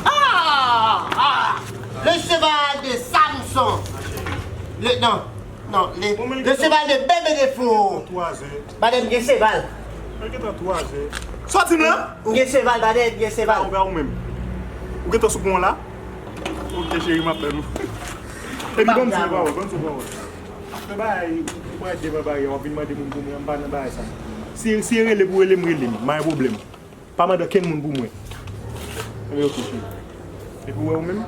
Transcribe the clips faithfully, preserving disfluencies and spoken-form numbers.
Ah! Ah! Le cheval de Samson. Le, non, non, le, le cheval de Bébé Defo. Madanm gen cheval. Sòti m la. M gen cheval, madanm, m gen cheval. Ou menm. Ou gentan sou pon la? Ok, cheri, m ap tann ou. Epi ban m di pawòl, ban m di pawòl. Apre bagay, ou pral devan bagay, w ap vin mande moun pou mwen, m pa nan bagay sa. Si, si e rele pou rele m, rele m, pa gen pwoblèm. Pa mande okenn moun pou mwen. Ebyen, ok, cheri. Epi w wè ou menm, m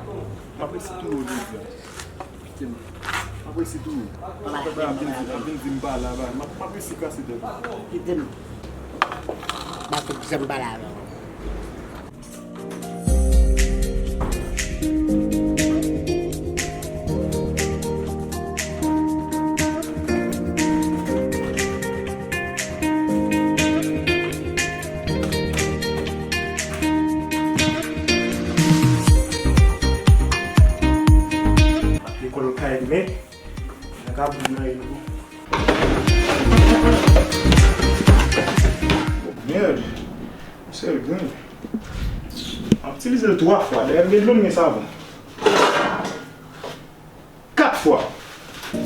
ap resi touye w jodi a. Kite m. M ap resi touye w. Papa, ap vin di, ap vin di m pa la, ba. M ap, m ap resi kase tèt ou. Kite m. M pa fout janm pale avè w. Lekòl kay mèt. Nan kabri nan e nou. Mèd. Sèl grenn. M ap itilize l twa fwa. Dayè m gen dlo, m gen savon. Kat fwa. M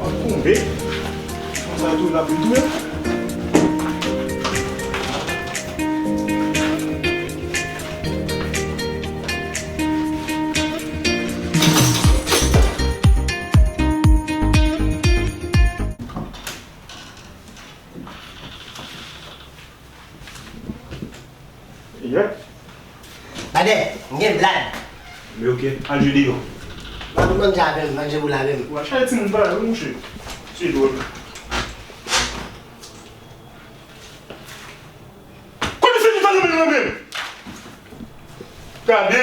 ap tonbe. Konsa tou, l ap vin touye m. Yep. Badè, m gen blad. Men ok, al jwe deyò. Pa vin manje avè m, manje boul avè m. Ou al chache timoun bagay wi, mouche. Se dwòl. Kote se ki ta nan men nan men? Gade!